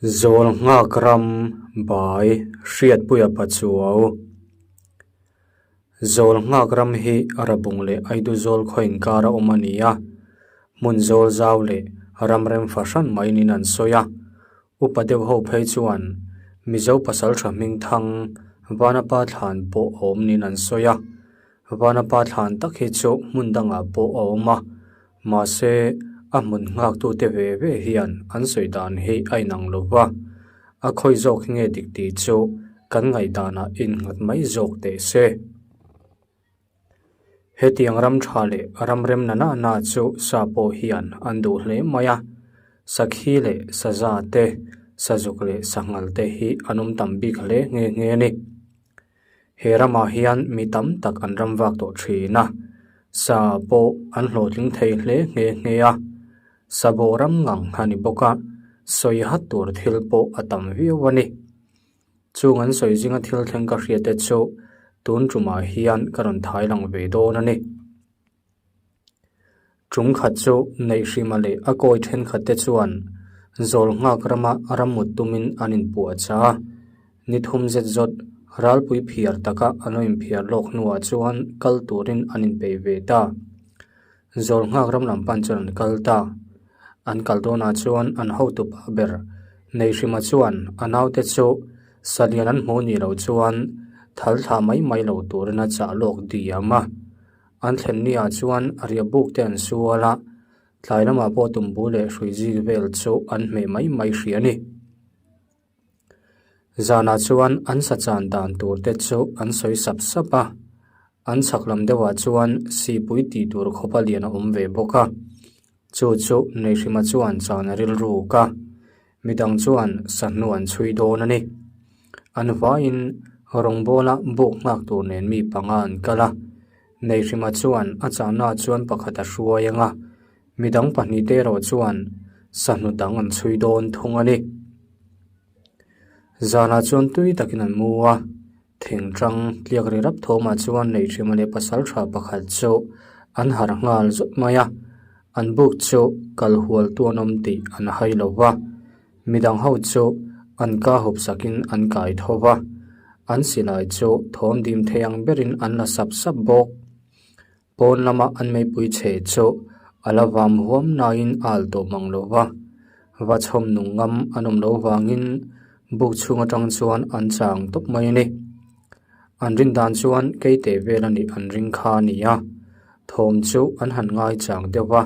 Zawl nghak ram bai Hriatpuia Pachuau. Zawl nghak ram hi Rabung leh Aiduzawl khaw inkar a awm a ni a, hmun zawl zau leh ram rem fahran mai niin an sawi a. Upa deuh ho phei chuan Mizo pasaltha hming thang Vanapa thlan pawh a awm niin an sawi a. Vanapa thlan tak hi chu hmun dangah pawh a awm a, Mahse, a hmun nghaktute ve ve hian an sawi dan hi a inang lo va, a khawi zawk hi nge dik tih chu kan ngaihdanah innghat mai zawk teh se. Hetiang ram tha leh ram rem na na na chu sa pawh hian an duh hle mai a, sakhi leh saza te, sazuk leh sanghal te hi an awm tam bik hle nghe nghe a ni. He ramah hian mi tam tak an ram vak tawh thin a, sa pawh an hlawhtling thei hle nghe nghe a, sa bawh ram ngang a ni bawk a, sawi hat tur thil pawh a tam viau a ni. Chung an sawi zinga thil thleng ka hriat te chu tun tumah hian ka rawn thai lang ve dawn a ni. Tum khat chu Neihhrima leh a kawi thenkhat te chuan zawl nghak rama rammut tumin an inpuah cha a, ni thum zet zawt ralpui phiar taka an lo inphiar lawk hnuah chuan kal turin an inpeih ve ta. Zawl nghak ram lam pan chuan an kal ta. An kal dawnah chuan an hotu pa ber Neihhrima chuan a naute chu salian an hmuh nih loh chuan thal thlah mai mai lo turin a chah lawk diam a. An thlen ni ah chuan riah buk te an sual a, tlai lamah pawh tumbu leh hrui zik vel chu an hmeh mai mai hrih a ni. Zanah chuan an sa chan dan tur te chu an sawi sap sap a, an chhak lam deuhah chuan sipui tih tur khawpa lian a awm ve bawk a, chu chu Neihrima chuan chan a rilruk a, midang chuan sahnu an chhui dawn a ni. An vaiin rawngbawla buk nghak tur nen mi panga an kal a, Neihrima chuan a chahna chuan pakhat a hruai ang a, midang pahnihte erawh chuan sahnu dang an chhui dawn thung a ni. Zanah chuan tui takin an mu a, thingtang tliak ri rap thawmah chuan Neihrima leh pasal tha pakhat chu an harh nghal zawt mai a, an buk chu kal hual tu an awm tih an hai lo va. Midang ho chu an ka hup sakin an kai tho va, an silai chu thawm dim thei ang berin an la sap sap bawk. Pawn lama an meipui chhe chu a la vam huam nain a al tawh mang lo va, va chhawm nung ngam an awm loh vangin buk chhung atang chuan an chang tawp mai a ni. An rin dan chuan keite vel a nih an ring kha a ni a, thawm chu an han ngai chang deuh va.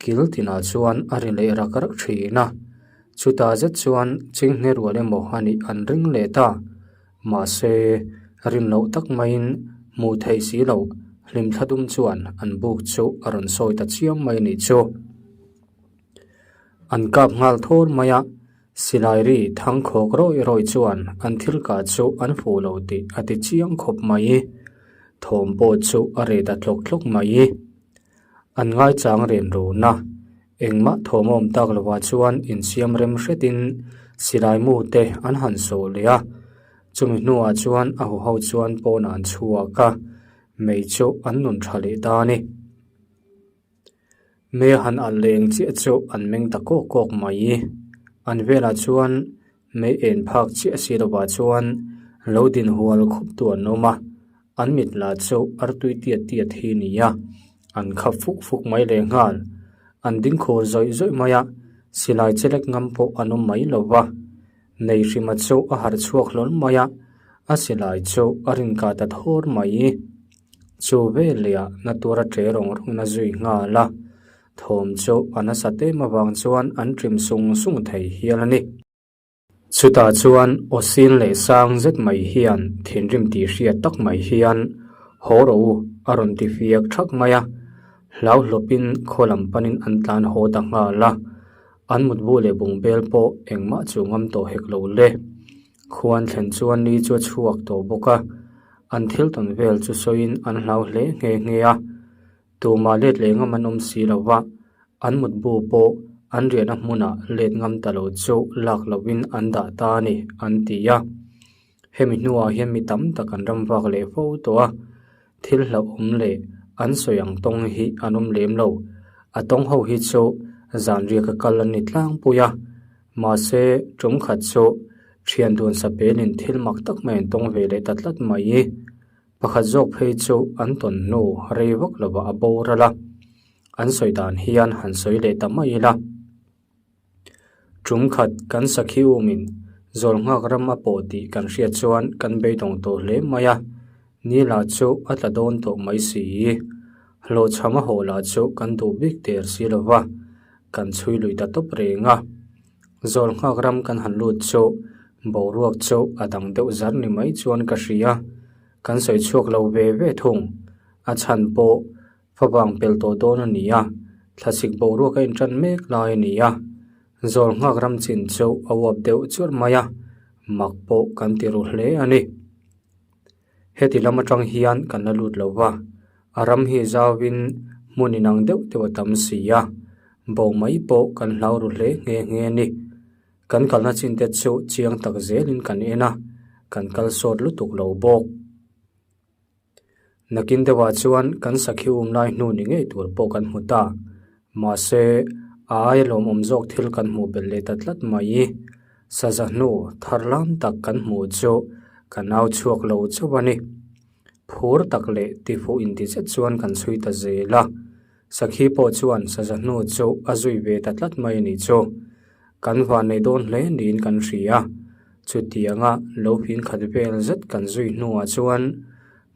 Kil tinah chuan a ri leh rak rak thin a, chutah zet chuan chinghne rual emaw a nih an ring leh ta. Mahse, rin loh tak maiin hmuh theih si loh hlimthla dum chuan an buk chu a rawn sawi ta chiam mai a nih chu. An kap nghal thawr mai a, silai ri thang khawk rawih rawih chuan an thil kah chu an fuh lo tih a ti chiang khawp mai. Thawm pawh chu a reh ta tlawk tlawk mai. An ngaichang ren run a, engmah thawm a awm tak lovah chuan insiam rem hretin silai mu te an han sawh leh a, chumi hnuah chuan a huho chuan pawnah an chhuak a, mei chu an nun tha leh ta a ni. Mei a han alh leng chiah chu an meng ta kawk kawk mai, an velah chuan mei en phak chiah si lovah chuan lo din hual khup tu an awm a. An mit lah chu artui tiat tiat hi a ni a, an khap fuk fuk mai leh nghal. An ding khur zawih zawih mai a, silai chelek ngam pawh an awm mai lo va. Neihrima chu a harh chhuak hlawl mai a, a silai chu a rin kah ta thawr mai. Chu veleh ah na tura ṭe rawng rawng in a zui nghal a, thawm chu a nasa tlem avang chuan an ṭim sung sung thei hial a ni. Chutah chuan aw sin leh sang zet mai hian thinrim tih hriat tak mai hian haw rawh u a rawn ti fiak thak mai a, hlau hlawpin khaw lam panin an tlan haw ta nghal a, an mutbu leh bungbel pawh engmah chu ngam tawh hek lo le. Khuan thlen chuan ni chu a chhuak tawh bawk a, an thil tawn vel chu sawiin an hlau hle nghe nghe a. Tumah let leh ngam an awm si lo va, an mutbu pawh an riahna hmunah let ngam ta lo chu lak lovin an dah ta a ni, an ti a. Hemi hnuah hian mi tam tak an ram vak leh fo tawh a, thil hlauhawm leh an sawi ang tawng hi an awm lem lo. A tawng ho hi chu zan riaka kal an ni tlangpui a. Mahse, tum khat chu thian dun sapelin thil mak tak mai an tawng ve leh ta tlat mai. Pakhat zawk phei chu an tawn hnu rei vak lovah a boral a, an sawi dan hian han sawi leh ta mai ila. Tum khat kan sakhi umin zawl nghak ram a pawh tih kan hriat chuan kan beidawng tawh hle mai a, ni lah chu a tla dawn tawh mai si. Hlawhchham a haw lah chu kan duh bik der si lo va, kan chhui lui ta tawp reng a. Zawl nghak ram kan han lut chu boruak chu a dang deuh zar ni mai chuan ka hria, kan sawi chhuak lo ve ve thung. A chhan pawh Favang pel tawh dawn a ni a, thlasik boruak a intan mek lai a ni a, zawl nghak ram chin chu a uap deuh churh mai a, mak pawh kan ti ru hle a ni. Heti lam atang hian kan la lut lo va, a ram hi zauin hmun inang deuh deuh a tam si a, bo mai pawh kan hlau ru hle nghe nghe a ni. Kan kalna chin te chu chiang tak zelin kan en a, kan kal sawt lutuk lo bawk. Nakin deuhah chuan kan sakhi um lai hnu ni ngei tur pawh kan hmu ta. Mahse, a aia lawmawm zawk thil kan hmuh belh leh ta tlat mai. Saza hnu thar lam tak kan hmuh chu ka nau chhuak lo chauh a ni. Phur tak leh tifuh intizet chuan kan chhui ta zel a. Sakhi pawh chuan saza hnu chu a zui ve ta tlat mai a nih chu. Kan van nei dawn hle niin kan hria. Chutianga lo pin khat vel zet kan zui hnuah chuan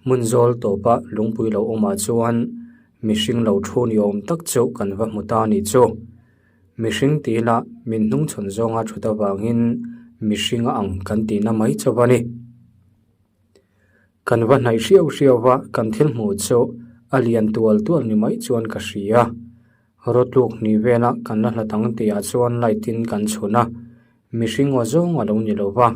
hmun zawl tawpa lungpui lo awmah chuan mihring lo thu ni awm tak chu kan va hmu ta a nih chu. Mihring tih lah min hnungchhawn zawnga thut avangin mihring a ang kan tihna mai chauh a ni. Kan va hnaih hriau hriau va kan thil hmuh chu a lian tual tual ni mai chuan ka hria. Rawtluk hnih vela kan la hlat ang tihah chuan light in kan chhun a, mihring aw zawng a lo ni lo va,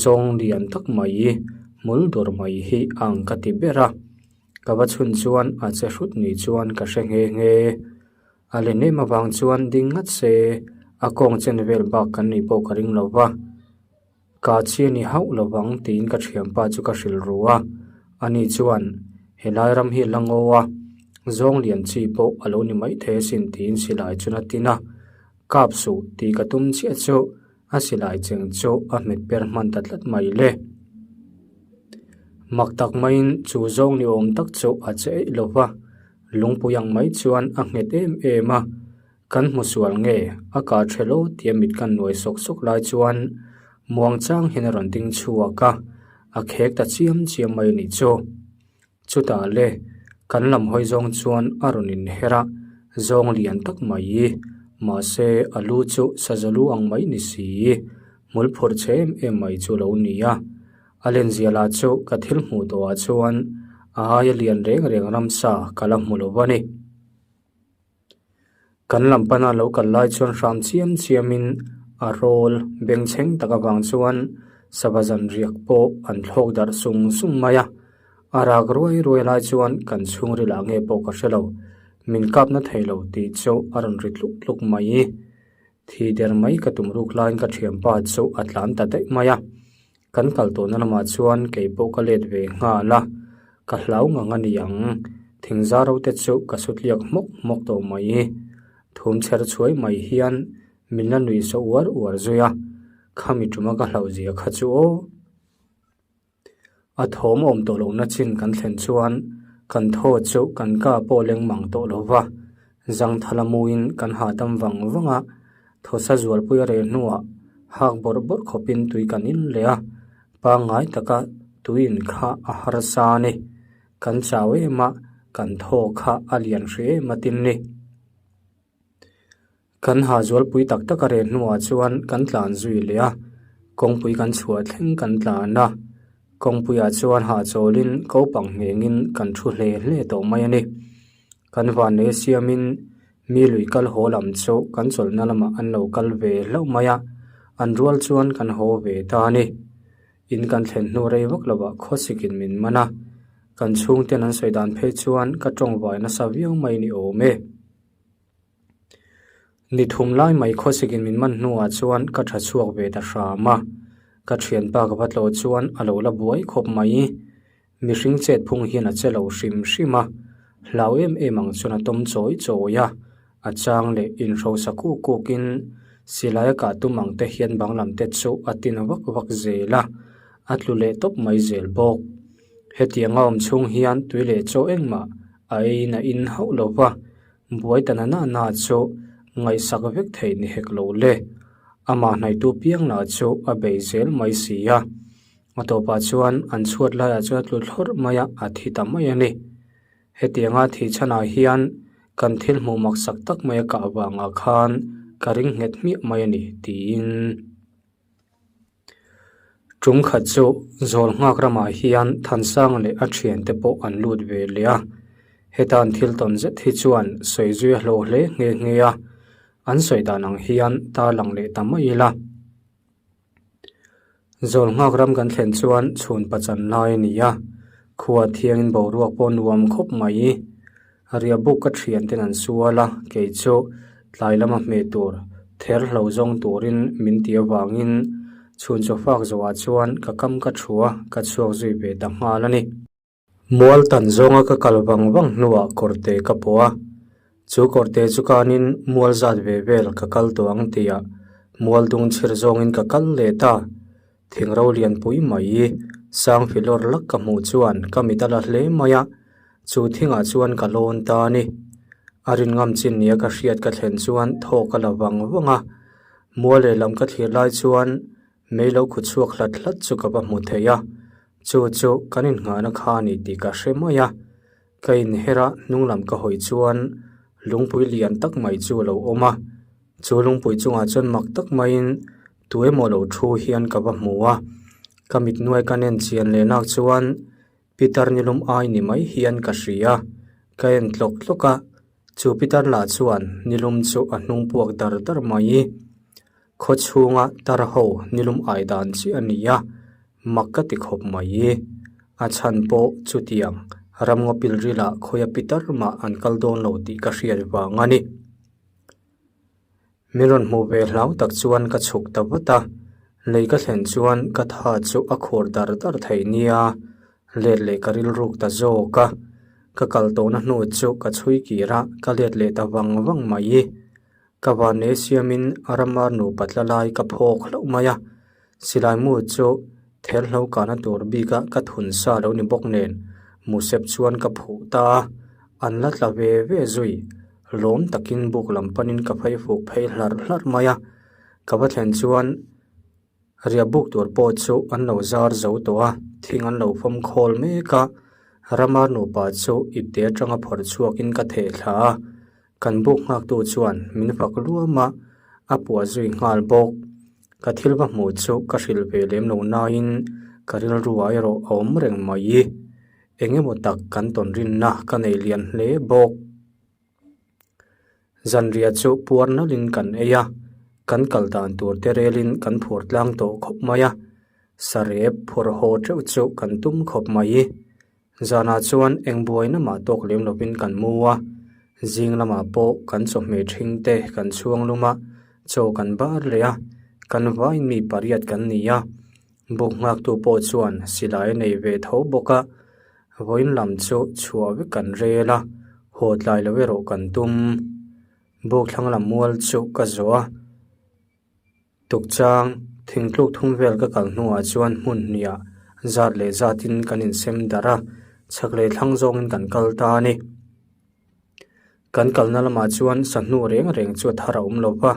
zawng lian tak mai hmul dur mai hi a ang ka ti ber a, ka va chhun chuan a che hrut ni chuan ka hre nghe nghe. A len em avang chuan ding ngat se a kawng chen vel bak kan nih pawh ka ring lo va. Ka chi a ni hauh lo vang tiin ka thianpa chu ka hrilh ru a, ani chuan helai ram hi la ngo a, zawng lian chi pawh a lo ni maithei asin tiin silai chuan a tin a, kap suh tih ka tum chiah chu a silai cheng chu a hmet per hman ta tlat mai le. Mak tak maiin chu zawng ni awm tak chu a che eih lo va, lungpui ang mai chuan a nghet em em a. Kan hmu sual nge? A kah ṭhe lo tia mit kan nuai sawk sawk lai chuan muang chang hian a rawn ding chhuak a, a khek ta chiam chiam mai a nih chu. Chutah le, kan lam hawi zawng chuan a rawn inher a, zawng lian tak mai, mahse a lu chu saza lu ang mai ni si, hmul phurh chhe em em mai chu a lo ni a. A lenzia lah chu ka thil hmuh tawhah chuan a aia lian reng reng ramsa ka la hmu lo va ni. Kan lam pana lo kal lai chuan hram chiam chiamin a rawl bengchheng tak avang chuan sava zan riak pawh an thlawk darh sung sung mai a. A rak ruai ruai lai chuan kan chhungril ah nge pawh ka hre lo, min kapna thei lo tih chu a rawn ri tluk tluk mai. Thi der mai ka tum ruk laiin ka thianpa chu a tlan ta daih mai a. Kan kal tawhna lamah chuan kei pawh ka let ve nghal a, ka hlau ngang a ni ang. Thingzar ho te chu ka sutliak hmawk hmawk tawh mai. Thum chher chhuai mai hian min la nuih sawh uar uar zui a, khami tuma ka hlauh zia kha chu aw. A thawm awm tawh lohna chin kan thlen chuan kan thaw chu kan ka pawh leng mang tawh lo va, zangthala muin kan hahdam vang vang a. Thawsa zualpui a reh hnuah hak bawrh bawrh khawpin tui kan in leh a, pangngai taka tui in kha a harsa a ni. Kan chau em a, kan thaw kha a lian hrih em a tin ni. Kan ha zualpui tak tak a reh hnuah chuan kan tlan zui leh a, kawngpui kan chhuah thleng kan tlan a, kawngpuiah chuan hahchawlin kopang nghengin kan thu hle hle tawh mai a ni. Kan vannei siamin mi lui kal haw lam chu kan chawlhna lamah an lo kal ve hlauh mai a, an rual chuan kan haw ve ta a ni. In kan thlen hnu rei vak lovah khawsikin min man a, kan chhungten an sawi dan phei chuan ka tawngvai nasa viau mai ni awm e. Ni thum lai mai khawsikin min man hnuah chuan ka tha chhuak ve ta hram a, ka thianpa ka va tlawh chuan a lo la buai khawp mai. Mihring chet phung hian a che lo hrim hrim a, hlau em em ang chuan a tawm chawi chawi a, a chang leh inhrosa kuk kukin. Silai a kah tum ang te hian bang lam te chu a tin vak vak zel a, a tlu leh tawp mai zel bawk. Hetiang a awm chhung hian tui leh chaw engmah a eiin a in hauh lo va, buai ta na na na chu ngaihsak vek theih ni hek lo le. Amah hnaihtu piang lah chu a bei zel mai si a. A tawpah chuan an chhuat laiah chuan a tlu thlawrh mai a, a thi ta mai a ni. Hetianga thih chhanah hian kan thil hmuh maksak tak mai a kah vangah khan ka ring nghet hmiah mai a ni tiin. Tum khat chu zawl nghak ramah hian Thansanga leh a thiante pawh an lut ve leh a. Heta an thil tawn zet hi chuan sawi zui a hlawh hle nghe nghe a, an sawi dan ang hian tarlang leh ta mai ila. Zawl nghak ram kan thlen chuan chhun pachan lai a ni a, khua thiangin boruak pawh nuam khawp mai. Riah buk ka thian ten an sual a, kei chu tlai lama hmeh tur ther hlo zawng turin min ti avangin chhun chaw fak zawhah chuan ka kam ka thu a, ka chhuak zui ve ta nghal a ni. Mual tan zawnga ka kal vang vang hnuah kawrte ka pawh a, chu kawrte chu kanin mual zat ve vel ka kal tawh ang tihah mual dung chhir zawngin ka kal leh ta. Thing ro lianpui mai sang filawr lak ka hmuh chuan ka mit a la hle mai a, chu thingah chuan ka lawn ta a ni. A rin ngam chin nia ka hriat ka thlen chuan thaw ka la vang vang a, mual lehlam ka thlir lai chuan Mei lo khu chhuak hlat hlat chu ka va hmu thei a, chu chu kan innghahna kha a ni tih ka hre mai a. Ka inher a, hnung lam ka hawi chuan lungpui lian tak mai chu a lo awm a. Chu lungpui chungah chuan mak tak maiin tu emaw lo thu hian ka va hmu a. Ka mit nuai ka nen chian leh nak chuan Pitar nilum ai ni mai hian ka hria. Ka en tlawk tlawk a, chu Pitar lah chuan nilum chu a hnung puak dar dar mai. Khaw chhunga tar ho nilum ai dan chiah a ni a, mak ka ti khawp mai. A chhan pawh chutiang ramngaw pilrilah khawia pitar mah an kal dawn lo tih ka hriat vang a ni. Min rawn hmuh ve hlau tak chuan ka chhuk ta vat a, lei ka thlen chuan ka tha chu a khur dar dar thei nia, let leh ka rilruk ta zawk a. Ka kal tawhna hnu chu ka chhui kir a, ka let leh ta vang vang mai. Ka vanleh siamin ramar nupa tla lai ka phawk hlauh mai a, silai mu chu therhlo kahna tur bika ka thun sa lo ni bawk nen musep chuan ka phuh ta a, an la tla ve ve zui. Lawm takin buk lam panin ka phei fuk phei hlarh hlarh mai a, ka va thlen chuan Riah buk tur pawh chu an lo zar zo tawh a, thing an lo fawm khawl mek a, Rama nupa chu ipte atanga phawrh chhuakin ka theh thla a, kan buk nghaktu chuan min fak luam a, a puah zui nghal bawk. Ka thil va hmuh chu ka hrilh ve lem lo nain ka rilru ah erawh a awm reng mai. Eng emaw tak kan tawn rinna ka nei lian hle bawk. Zanriah chu puar nalhin kan ei a, kan kal dan tur te relin kan phur tlang tawh khawp mai a, sarep phur haw teuh chu kan tum khawp mai. Zanah chuan eng buaina mah tawk lem lovin kan mu a, zing lamah pawh kan chawhmeh ṭhing te kan chhuang lum a, chaw kan bar leh a, kan vaiin mi pariat kan ni a, buk nghaktu pawh chuan silai a nei ve tho bawk a. Vawiin lam chu chhuah vek kan rel a, haw tlai lo erawh kan tum. Buk thlang lam mual chu ka zawh a, tukchang thingtluk thum vel ka kal hnuah chuan hmun hniah zat leh zatin kan insem darh a, chhak leh thlang zawngin kan kal ta a ni. Kan kalna lamah chuan sahnu reng reng chu a thar a awm lo va,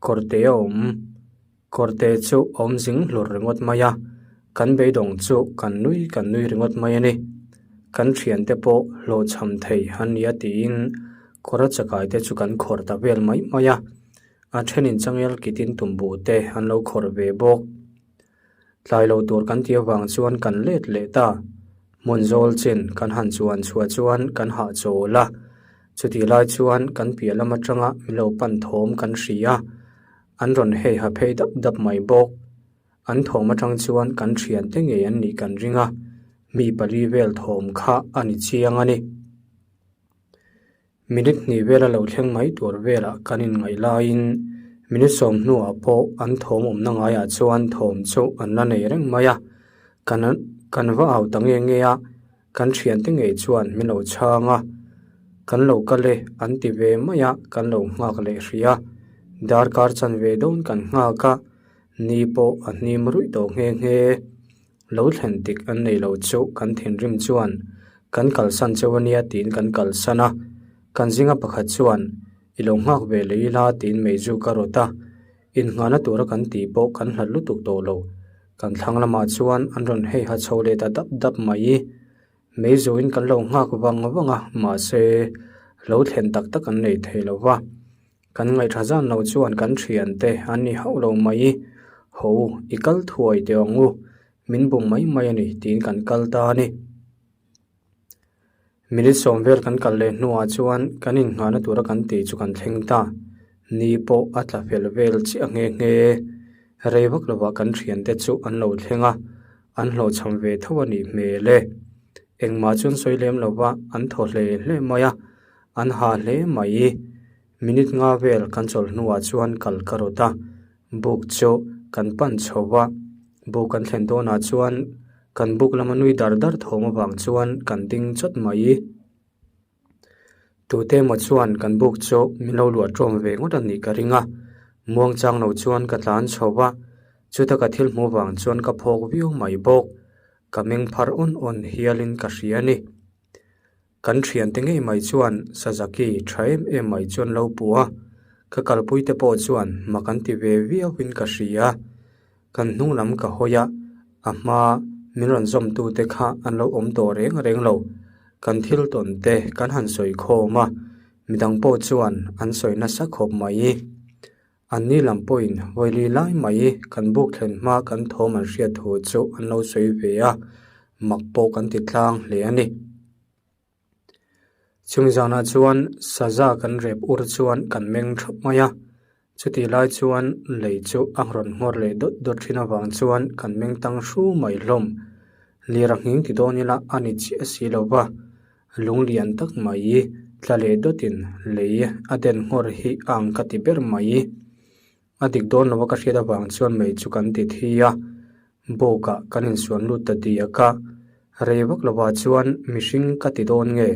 kawrte a awm. Kawrte chu awm zing hlur ringawt mai a, kan beidawng chu kan nui kan nui ringawt mai a ni. Kan thiante pawh hlawhchham thei an ni a tiin kawra chakai te chu kan khawrh ta vel mai mai a, a thenin changel kitin tumbu te an lo khawrh ve bawk. Tlai lo tur kan tih avang chuan kan let leh ta. Hmun zawl chin kan han chuan chhuah chuan kan hahchawl a, chutih lai chuan kan piah lam atanga min lo pan thawm kan hria a. An rawn hei ha phei dap dap mai bawk. An thawm atang chuan kan thiante ngei an nih kan ring a, mi pali vel thawm kha a ni chiang a ni. Minute hnih vela lo thleng mai tur velah kan inngaih laiin minute sawm hnuah pawh an thawm awmna ngaiah chuan thawm chu an la nei reng mai a, kan kan va au ta nge nge a. Kan thiante ngei chuan min lo chhang a, kan lo kal e an ti ve mai a, kan lo nghak leh hrih a. Darkar chanve dawn kan nghak a, ni pawh a hnim ruih tawh nghe nghe. Lo thlen dik an nei lo chu kan thinrim chuan kan kalsan cheu ania tiin kan kalsan a. Kan zinga pakhat chuan i lo nghak ve leh ila tiin meizu ka rawt a. Innghahna tura kan tih pawh kan hlat lutuk tawh lo. Kan thlang lamah chuan an rawn hei ha chho leh ta dap dap mai. Meizuin kan lo nghak vang vang a, mahse lo thlen tak tak an nei thei lo va. Kan ngaihṭha zan lo chuan kan ṭhiante an ni hauh lo mai. Ho, i kal thuai teh ang u, min bum mai mai a ni tiin kan kal ta a ni. Minute sawm vel kan kal leh hnuah chuan kan innghahna tura kan tih chu kan thleng ta. Ni pawh a tla fel vel chiah nghe nghe. Rei vak lovah kan thiante chu an lo thleng a, an hlawhchham ve tho a nih hmel e. Engmah chuan sawi lem lova an thaw hle hle mai a, an ha hle mai. Minute nga vel kan chawlh hnuah chuan kal ka rawt a, buk chu kan pan chho va, buk kan thlen dawnah chuan kan buk lama nui dar dar thawm avang chuan kan ding chawt mai. Tute emaw chuan kan buk chu min lo luah ṭawm ve ngawt a nih ka ring a, muang chang lo chuan ka tlan chho va, chuta ka thil hmuh vang chuan ka phawk viau mai bawk, ka meng phar awn awn hialin ka hria a ni. Kan thiante ngei mai chuan Sazaki tha em em mai chuan lo pu a, ka kalpui te pawh chuan mak an ti ve viau in ka hria. Kan hnung lam ka hawi a, a hma min rawn zawm tu te kha an lo awm tawh reng reng lo. Kan thil tawn te kan han sawi khawm a, midang pawh chuan an sawi nasa khawp mai. An ni lam pawhin vawili lai mai kan buk thlen hma kan thawm an hriat thu chu an lo sawi ve a, mak pawh kan ti tlang hle a ni. Chumi zanah chuan saza kan rep ur chuan kan meng thap mai a, chutih lai chuan lei chu a rawn nghawr leh dawt dawt thin avang chuan kan meng tang hru mai hlawm. Lir a nghing ti dawn ila a ni chiah si lo va, Lung lian tak mai tla leh dawtin lei a den nghawr hi a ang ka ti ber mai. A dik dawn lova ka hriat avang chuan mei chu kan ti thi a, bawkah kan insuan lut ta diak a. Rei vak lovah chuan mihring ka ti dawn nge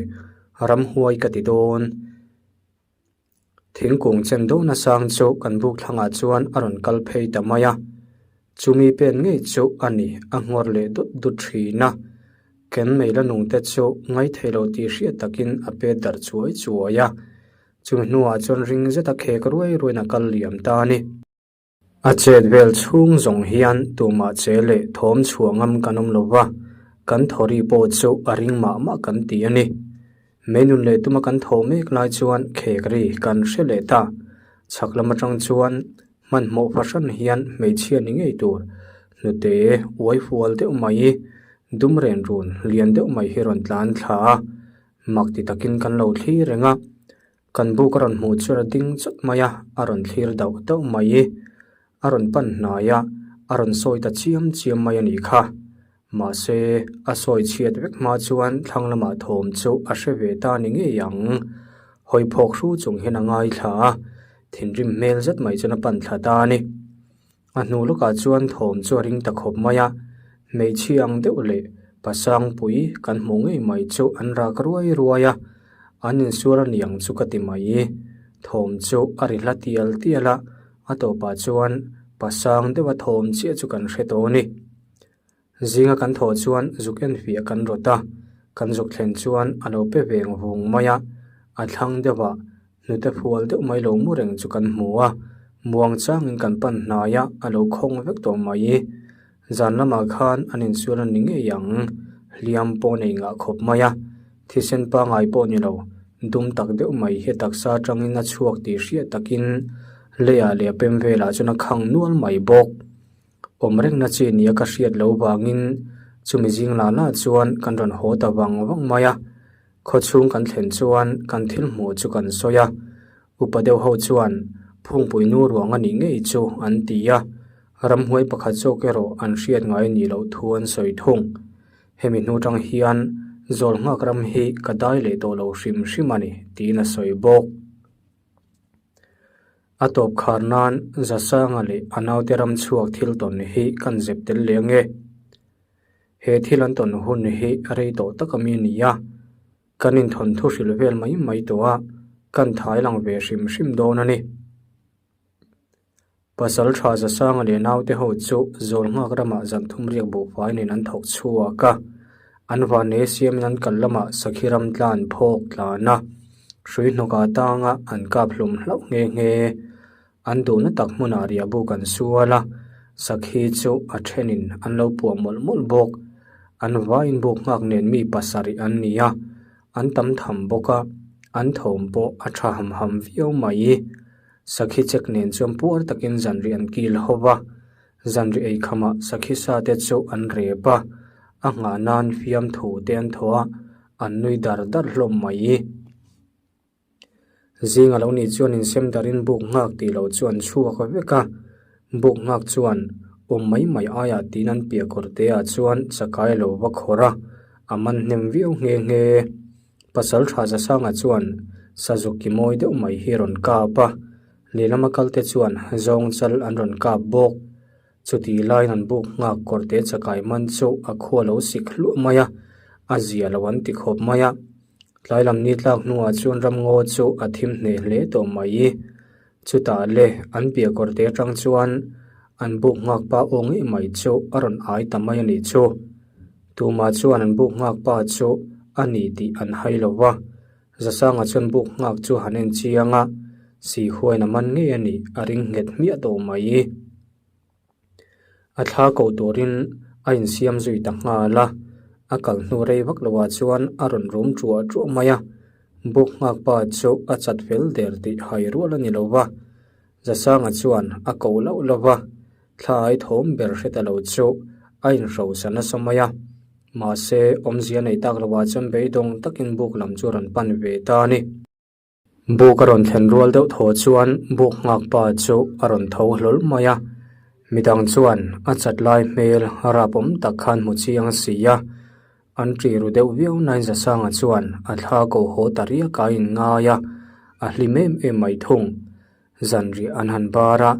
ramhuai ka ti dawn. Thingkung chen deuh nasang chu kan buk thlangah chuan a rawn kal phei ta mai a, chumi pen ngei chu a ni a nghawr leh dut dut thin a, ken mei la nung te chu ngaithei lo tih hriat takin a pet darh chuai chuai a, chumi hnuah chuan ring zeta khek ruai ruaiin a kal liam ta a ni. A chet vel chhung zawng hian tumah che leh thawm chhuah ngam kan awm lo va, kan thawri pawh chu a ring mah mah kan ti a ni. Meinun leh tuma kan thawh mek lai chuan khek ri kan hre leh ta. Chhak lam atang chuan hmanhmawh fahran hian hmeichhia ni ngei tur hnute uai fual deuh mai, dum ren run lian deuh mai hi rawn tlan thla a, mak ti takin kan lo thlir reng a. Kan buk a rawn hmuh chu a ding chawt mai a, a rawn thlir dauh dauh mai i, a rawn pan hnai a, a rawn sawi ta chiam chiam mai a nih kha. Mahse, a sawi chhiat vek hma chuan thlang lamah thawm chu a hre ve ta ni ngei ang. Hawi phawk hru chung hian a ngaithla a, thinrim hmel zet mai chuan a pan thla ta a ni. A hnu lawkah chuan thawm chu a ring ta khawp mai a, hmeichhia ang deuh leh pasangpui kan hmuh ngei mai chu an rak ruai ruai a, an insual a niang chu ka ti mai. Thawm chu a ri hla tial tial a, a tawpah chuan pasang deuha thawm chiah chu kan hre tawh a ni. Zinga kan thawh chuan zuk enfiah kan rawt a, kan zuk thlen chuan a lo pe veng vung mai a, a thlang deuhah hnute fual deuh mai lo mu reng chu kan hmu a, muang changin kan pan hnai a, a lo khawng vek tawh mai. Zan lamah khan an insual a ni ngei ang, hliam pawh nei ngah khawp mai a, thisen pangai pawh ni lo, dum tak deuh mai hi taksa atangin a chhuak tih hriat takin leiah leh a pem velah chuan a khang nual mai bawk. Awm rengna chi nia ka hriat loh vangin chumi zing lah lah chuan kan rawn haw ta vang vang mai a. Khawchhung kan thlen chuan kan thil hmuh chu kan sawi a, upa deuh ho chuan phungpui nu ruang a nih ngei chu an ti a, ramhuai pakhat zawk erawh an hriat ngai nih loh thu an sawi thung. Hemi hnu tang hian zawl nghak ram hi ka dai leh tawh lo hrim hrim a ni tiin a sawi bawk. A tawp khar nan Zasanga leh a naute ram chhuak thil tawn hi kan zep tel leh ange. He thil an tawn hun hi rei tawh tak ami a ni a, kan inthawn thu hrilh vel mai mai tawh a, kan thai lang ve hrim hrim dawn a ni. Pasal tha Zasanga leh naute ho chu Zawlnghak ramah zan thum riak buhfai nen an thawk chhuak a. An vannei siamin an kal lamah Sakhi ram tlan phawk tlan a, hrui hnawkah tanga an kap hlum hlauh nghe nghe. An duhna tak hmunah riahbuk an sual a, Sakhi chu a thenin an lo puah mawlh mawlh bawk. An vaiin buk nghak nen mi pasarih an ni a, an tam tham bawk a, an thawm pawh a tha ham ham viau mai. Sakhi chek nen chuan puar takin zanriah an kil ho va, zanriah ei khamah sakhi sa te chu an rep a, a nghah nan fiamthu te an thaw a, an nui dar dar hlawm mai. Zing a lo nih chuan insem darin buk nghak tih loh chu an chhuak vek a, buk nghak chuan awm mai mai aiah tiin an piah kawr te ah chuan chakai a lo va khawrh a, a man hnem viau nghe nghe. Pasal tha Zasanga chuan sazuk ki mawi deuh mai hi a rawn kap a, lehlama kalte chuan zawng chal an rawn kap bawk. Chutih laiin an buk nghak kawrte chakai man chu a khua lo sik hluah mai a, a zia lo an ti khawp mai a. Tlai lam ni tlak hnuah chuan ramngaw chu a thim hneh hle tawh mai. Chutah le an piah kawrte atang chuan an buk nghak pa aw ngei mai chu a rawn ai ta mai a nih chu. Tumah chuan an buk nghak pa chu a ni tih an hai lo va, Zasanga chuan buk nghak chu han en chiang a, Sihuain a man ngei a nih a ring nghet hmiah tawh mai. A thla ko turin a insiam zui ta nghal a, a kal hnu rei vak loah chuan a rawn rum ṭuah ṭuah mai a, buk nghak pa chu a chat fel der tih hai rual a ni lo va, Zasanga chuan a ko loh lo va, thla ai thawm ber hre ta lo chu a inhrosa nasa mai a, mahse awmzia nei tak loah chuan beidawng takin buk lam chu a rawn pan ve ta a ni. Buk a rawn thlen rual deuh thaw chuan buk nghak pa chu a rawn tho hlawl mai a, midang chuan a chat lai hmel rap awm tak khan hmu chiang si a, an ṭi ru deuh viau nain Zasanga chuan a thla ko haw ta riak a inngai a, a hlim em em mai thung. Zanriah an han bar a,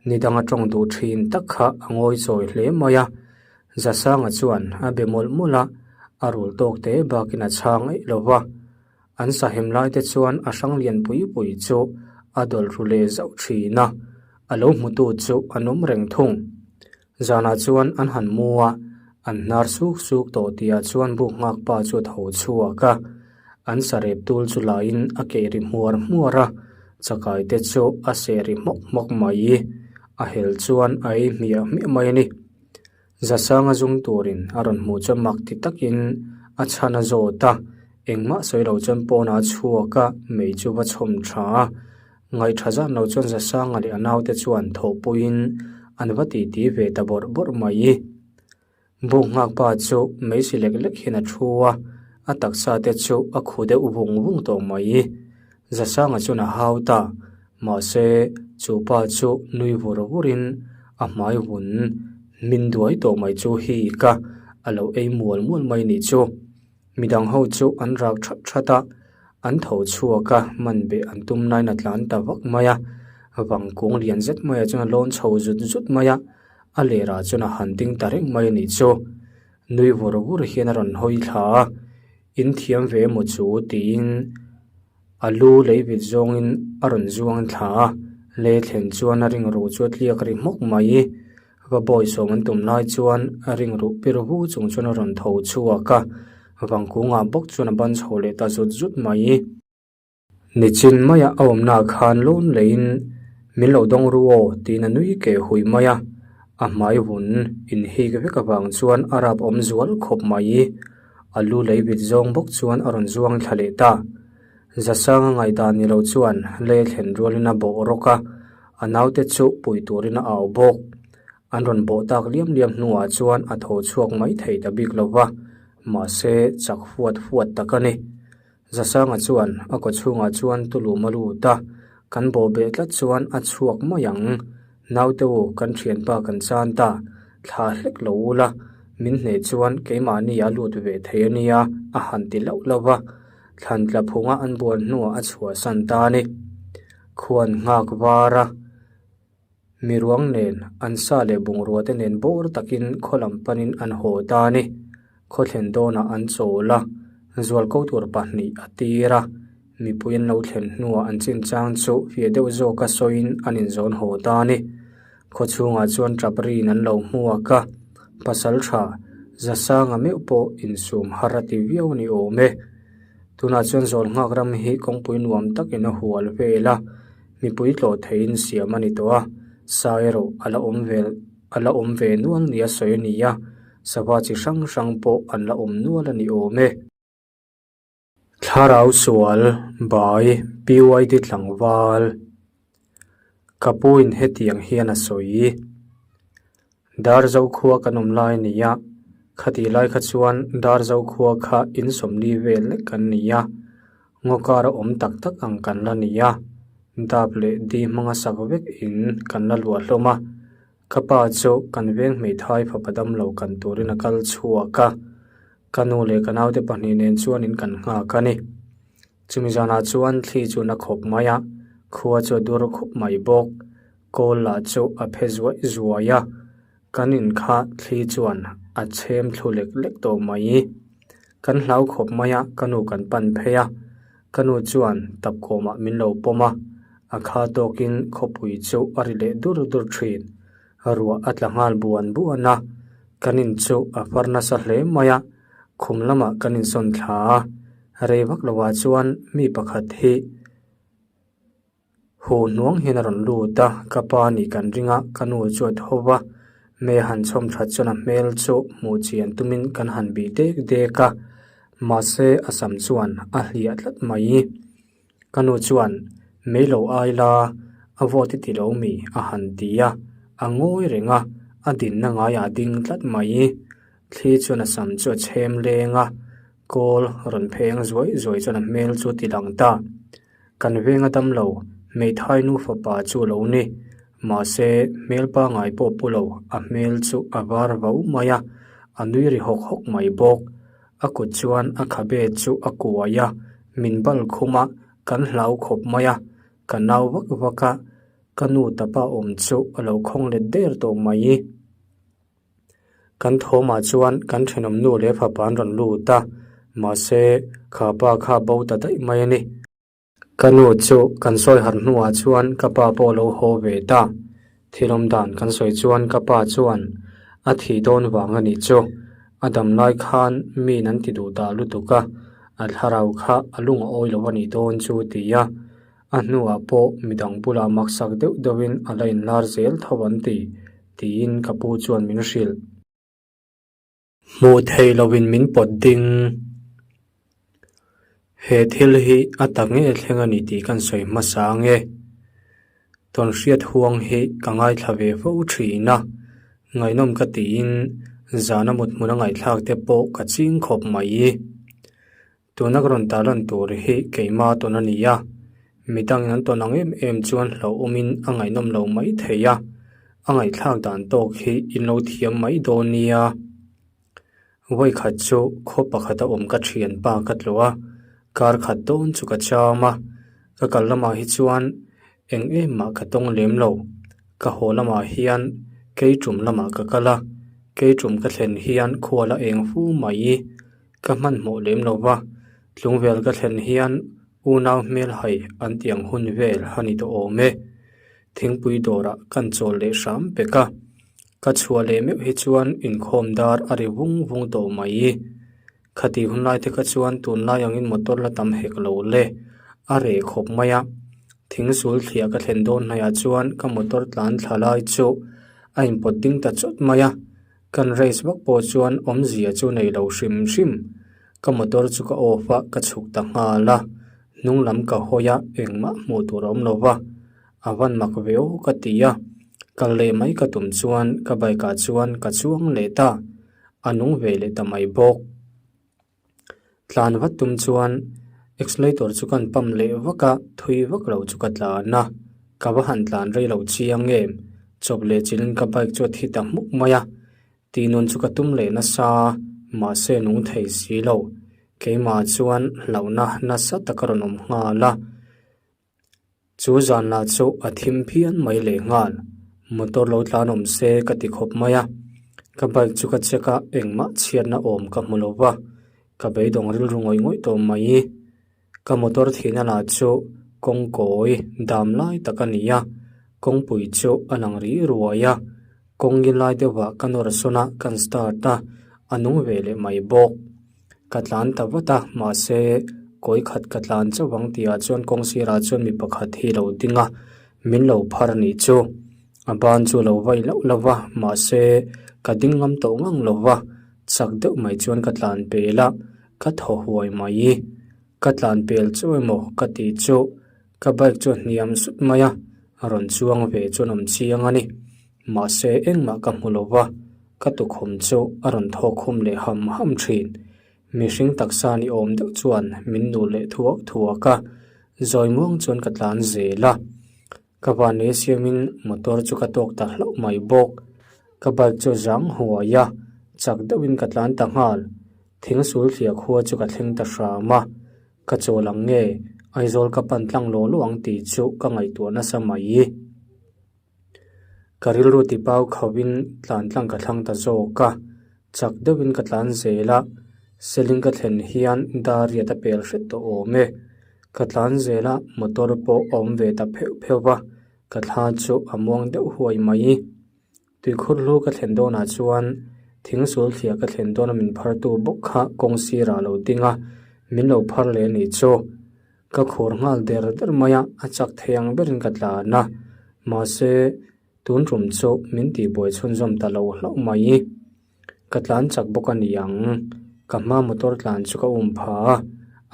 nidang a tawng duh thin tak kha a ngawi chawi hle mai a. Zasanga chuan a be mawlh mawlh a, a rul tawk te bakin a chhang eih lo va. An sahem lai te chuan a hrang lian pui pui chu a dawlh ru leh zauh thin a, a lo hmutu chu an awm reng thung. Zanah chuan an han mu a, an hnar suk suk tawh tihah chuan buk nghak pa chu a tho chhuak a, an sarep tul chu laiin a keh ri hmuar hmuar a, chakai te chu a seh ri hmawk hmawk mai. A hel chuan a ei hmiah hmiah mai a ni. Zasanga zung turin a rawn hmuh chuan mak ti takin a chhan a zawt a, engmah sawi lo chuan pawnah a chhuak a, mei chu va chhawm tha a. Ngaihṭha zan lo chuan Zasanga leh a naute chuan thawhpuiin an va titi ve ta bawrh bawrh mai. Buk nghak pa chu meisi lek lek hian a thu a, a taksa te chu a khu deuh vung vung tawh mai. Zasanga chuan a hau ta, mahse chu pa chu nui vur vurin a hmai vun min duai tawh mai chu hi ka a lo ei mual mual mai nih chu. Midang ho chu an rak that that a, an tho chhuak a, man beh an tum nain a tlan ta vak mai a, vangkung lian zet maiah chuan a lawn chho zut zut mai a, a lerah chuan a han ding ta reng mai a nih chu. Nui vur vur hian a rawn hawi thla a, In thiam ve emaw chu tiin a lu lei vit zawngin a rawn zuang thla a, lei thlen chuan a ring ruh chu a tliak ri hmawk mai. Va bawi sawm an tum lai chuan a ring ruh pir vu chung chuan a rawn tho chhuak a, vangkungah bawk chuan a ban chho leh ta zut zut mai. Nichin maia a awmnaah khan lawn leiin min lo dawng ru aw tiin a nui keh hui mai a, a hmai vun inhik vek avang chuan a rap awm zual khawp mai. A lu lei vit zawng bawk chuan a rawn zuang thla leh ta. Zasanga ngaihdan ni lo chuan lei a thlen rualin a bawh rawk a, a naute chu pui turin a au bawk. An rawn bawh tak liam liam hnuah chuan a tho chhuak mai thei ta bik lo va, mahse chak fuat fuat tak a ni. Zasanga chuan a kaw chhungah chuan tulum a lut a, kan bawh beh tlat chuan a chhuak mai ang. Naute u, kan thianpa kan chan ta, thla hlek lo ula, min hneh chuan keimahni a lut ve thei a nia, a han ti lauh lauh va. Thlan tla phunga an buan hnuah a chhuahsan ta a ni. Khuan nghak var a. Miruang nen, an sa leh bungrua te nen bawr takin khaw lam panin an haw ta a ni. Khaw thlen dawnah an chawl a, zualko tur pahnih a tir a. Mipui an lo thlen hnuah an chinchang chu fiah deuh zawka sawiin an inzawn haw ta a ni. Khaw chhungah chuan tap riin an lo hmuak a, pasaltha Zasanga meuh pawh insum har a ti viau a ni awm e. Tunah chuan zawl nghak ram hi kawngpui nuam takin a hual vel a, mipui tlawh theihin siam a ni tawh a, sa erawh a la awm vel a la awm ve nual nia sawi a ni a, sava chi hrang hrang pawh an la awm nual a ni awm e. Thlarau sual bai PYD tlangval ka pu in hetiang hian a sawi. Darzo khua kan awm lai a ni a, khatih lai kha chuan Darzo khua kha in sawmli vel lek kan ni a, ngaw kar a awm tak tak ang kan la ni a, dap leh di hmanga sak vek in kan la luah hlawm a, ka pa chu kan veng hmeithai fapa damlo kan turin a kal chhuak a. Ka nu leh ka naute pahnih nen chuanin kan nghak a ni. Chumi zanah chuan thli chu na khawp mai a, khua chu a dur khup mai bawk. Kawl lah chu a phe zuai zuai a, kan in kha thli chuan a chhem thlu lek lek tawh mai. Kan hlau khawp mai a, ka nu kan pan phei a, ka nu chuan tapkhawmah min lo pawm a, a kha tawkin khawpui chu a ri leh dur dur thin. Ruah a tla nghal buan buan a, kan in chu a far nasa hle mai a, khum lamah kan insawn thla a, rei vak lovah chuan mi pakhat hi huh hnuang hian a rawn lut a, ka pa nih kan ring a, ka nu chu a tho va, mei a han chhawm that chuan a hmel chu hmuh chian tumin kan han bih dek dek a, mahse a sam chuan a hliah tlat mai. Ka nu chuan, Mei lo ai la, a vote i ti lo mi? a han ti a, a ngawi reng a, a dinna ngaiah a ding tlat mai. Thli chuan a sam chu a chhem leng a, kawl rawn pheng zuai zuai chuan a hmel chu a ti lang ta. Kan veng a dam lo, hmeithai nu fapa chu a lo ni. Mahse, hmel pangngai pawh pu lo, a hmel chu a var vau mai a, a nui ri hawk hawk mai bawk. A kut chuan a khabe chu a kuai a, min bal khum a, kan hlau khawp mai a, ka nau vak vak a, ka nu tapa awm chu a lo khawng let der tawh mai. Kan thawmah chuan kan thenawm nu leh fapa an rawn lut a, mahse kha pa kha bo ta daih mai a ni. Ka nu chu kan sawi harh hnuah chuan ka pa pawh a lo haw ve ta. Thil awm dan kan sawi chuan ka pa chuan a thih dawn vang a nih chu. A dam lai khan min an ti duh dah lutuk a, a thlarau kha a lung a awi lo a nih dawn chu ti a. A hnuah pawh midang bulah maksak deuh deuhin a la inlar zel tho an ti, tiin ka pu chuan min hrilh. Hmuh theih loin min pawt ding. He thil hi a tak nge thleng a ni tih kan sawi hmasa ang e. Tawnhriat huang hi ka ngaithla ve fo thin a, ngaihnawm ka tiin zana mut hmuna ngaihthlak te pawh ka ching khawp mai. Tuna ka rawn tarlan tur hi keima tawn a ni a, midangin an tawn ang em em chuan hlauhawmin a ngaihnawm lo mai thei a, a ngaihthlak dan tawk hi in lo thiam mai dawn nia. Vawikhat chu khaw pakhata awm ka thianpa ka tlawh a, kar khat dawn chu ka cham a, ka kal lamah hi chuan eng em mah ka tawng lem lo, ka haw lamah hian kei tum lamah ka kal a, kei tum ka thlen hian khua la eng fu mai. Ka hmanhmawh lem lo va, tlungvel ka thlen hian unau hmel hai an ti ang hun vel a ni tawh awm e. Thingpui dawrah kan chawl leh hram pek a, ka chhuah leh meuh hi chuan inkhawm dar a ri vung vung tawh mai. Khati hun lai te kha chuan tunlai angin motor la tam hek lo le, a reh khawp mai a. Thingsul thliah ka thlen dawn hnaihah chuan ka motor tlan thla lai chu a inpawt ding ta chawt mai a. Kan race vak pawh chuan awmzia chu nei lo hrim hrim. Ka motor chu ka off a, ka chhuk ta nghal a. Hnung lam ka hawi a, engmah hmuh tur a awm lo va. A van mak ve aw ka ti a. Kal leh mai ka tum chuan ka bike ah chuan ka chuang leh ta. A nung ve leh ta mai bawk. Tlan vat tum chuan accelerator chu kan pump leh vak a, thui vak lo chu ka tlan a, ka va han tlan rei lo chiang em, chawp leh chilhin ka bike chu a thi ta hmuk mai a, tih nun chu ka tum leh nasa mahse nung thei si lo, keimah chuan hlauhna nasa tak a rawn awm nghal a. Chu zan lah chu a thim phian mai leh nghal. Motor lo tlan awm se ka ti khawp mai a. Ka bike chu ka check a, engmah chhiatna awm ka hmu lo va. Ka beidawng rilru ngawih ngawih tawh mai. Ka motor thihna lah chu kawngkawi dam lai tak a ni a. Kawngpui chu a lang ri ruai a, kawng ngil lai deuhah ka nawr sawn a, kan start a, a nung ve leh mai bawk. Ka tlan ta vat a, mahse kawi khat ka tlan chauh ang tihah chuan kawng sirah chuan mi pakhat hi lo ding a, min lo phar a nih chu. A ban chu a lo vai loh lo va, mahse ka ding ngam tawh ngang lo va, chak deuh mai chuan ka tlan pel a, ka thaw huai mai. Ka tlan pel chauh emaw ka tih chu ka bike chu a hniam sut mai a, a rawn chuang ve chuan awm chiang a ni. Mahse engmah ka hmu lo va, ka tukhum chu a rawn thawk khum leh ham ham thin. Mihring taksa ni awm deuh chuan min nu leh thuak thuak a, zawi muang chuan ka tlan zel a. Ka van leh siamin motor chu ka tawk ta hlauh mai bawk. Ka bike chu zang huai a, chak deuhin ka tlan ta nghal. Thing sul thliah khua chu ka thleng ta hram a, ka chawl ang nge Aizawl ka pan tlang law law ang tih chu ka ngaihtuah nasa mai. Ka rilru ti pau khauhin tlan tlang ka thlang ta zawk a, chak deuhin ka tlan zel a, Seling ka thlen hian dar riat a pel hret tawh awm e. Ka tlan zel a, motor pawh a awm ve ta pheuh pheuh va, ka thla chu a muang deuh huai mai. Tuikhur hlu ka thlen dawnah chuan thing sul thliah ka thlen dawna min phartu bawk kha kawng sirah a lo ding a, min lo phar leh a nih chu. Ka khur nghal der der mai a, a chak thei ang berin ka tlan a, mahse tun tum chu min tihbuai chhunzawm ta lo hlauh mai. Ka tlan chak bawk a ni ang, ka hma motor tlan chu ka um pha a,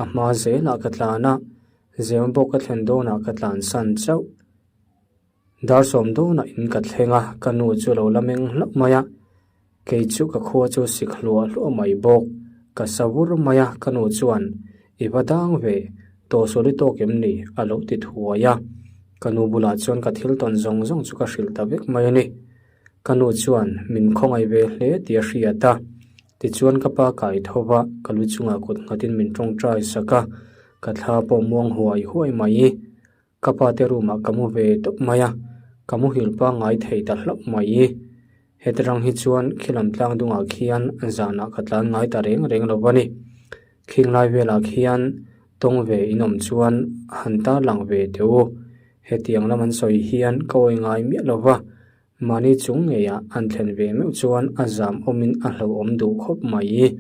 a hma zelah ka tlan a, zem bawk ka thlen dawnah ka tlan san chauh. Dar sawm dawnah in ka thleng a, ka nu chu lo la meng hlauh mai a, kei chu ka khua chu sik hluah hluah mai bawk. Ka sa vur mai a, ka nu chuan, I va dang ve, tawhsual i tawk em ni? a lo ti thuai a. Ka nu bulah chuan ka thil tawn zawng zawng chu ka hrilh ta vek mai a ni. Ka nu chuan min khawngaih ve hle tih a hriat a, tichuan ka pa kai tho va, ka lu chungah kut nghatin min tawngtai sak a, ka thla pawh muang huai huai mai. Ka pa te room ah ka mu ve tawp mai a, ka muhil pangngai thei ta hlauh mai. Heti rang hi chuan khilam tlang dungah khian zanah ka tlan ngai ta reng reng lo a ni. Khing lai velah khian tawng ve in awm chuan han tar lang ve teh u. Hetiang lam an sawi hian ka awi ngai miah lo va, mahni chung ngeiah an thlen ve meuh chuan a zam awmin a hlauhawm duh khawp mai.